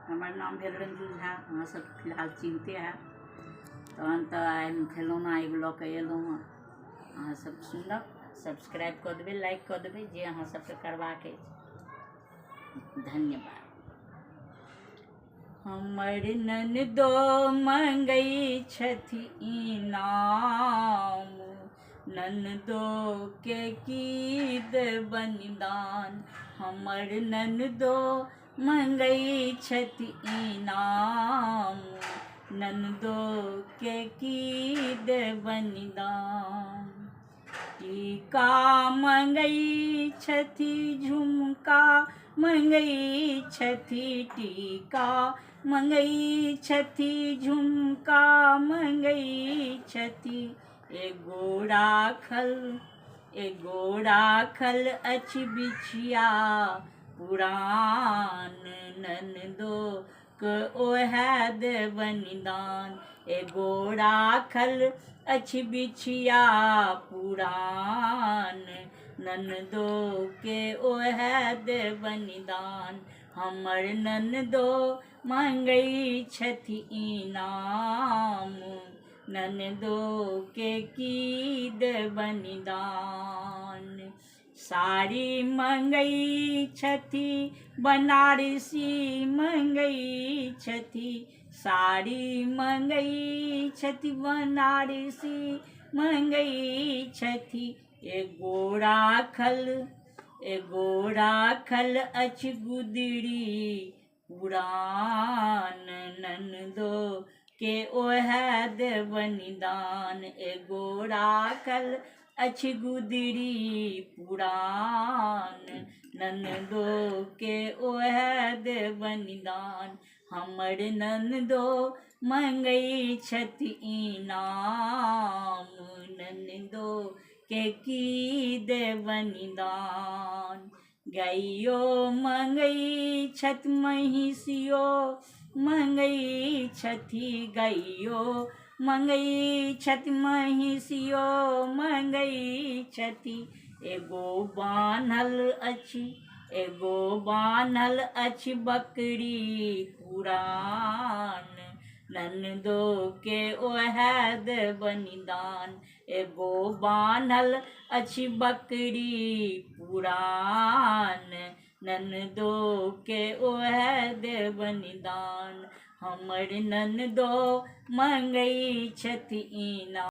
हमर नाम भेल रंजू झा, अहाँ सब फिलहाल चिन्हते हैब। तहन तऽ आइ हम खेलौना एगो लऽ कऽ एलहुँ हँ। अहाँ सब सुनब, सब्सक्राइब कऽ देबै, लाइक कऽ देबै, जे अहाँ सबके करबाक अछि। धन्यवाद। हमर ननदो मंगै छथि इनाम, ननदो के की देबनि दान। हमर ननदो मंगै छथि इनाम, ननदो के की देबनि दान। टीका मंगै छथि, झुमका मंगै छथि, टीका मंगै छथि, झुमका मंगै छथि। एगो राखल, एगो राखल अछि बिछिया पुरान, ननदो के ओएह देबनि दान। एगो राखल अछि बिछिया पुरान, ननदो के ओएह देबनि दान। हमर ननदो मंगै छथि इनाम, ननदो के की देबनि दान। साड़ी मंगै छथि, बनारसी मंगै छथि, साड़ी मंगै छथि, बनारसी मंगै छथि। एगो राखल, एगो राखल अछि गुदड़ी पुरान, ननदो के ओएह देबनि दान। एगो राखल अछि गुदड़ी पुरान, ननदो के ओएह देबनि दान। हमर ननदो मंगै छथि इनाम, ननदो के की देबनि दान। गाइयो मंगै छथि, महिषियो मंगै छथि, गाइयो मंगै छथि, महिषियो मंगै छथि। एगो बान्हल अछि, एगो बान्हल अछि बकरी पुरान, ननदो के ओएह देबनि दान। एगो बान्हल अछि बकरी पुरान, ननदो के ओएह देबनि दान। हमर ननदो मंगै छथि इनाम।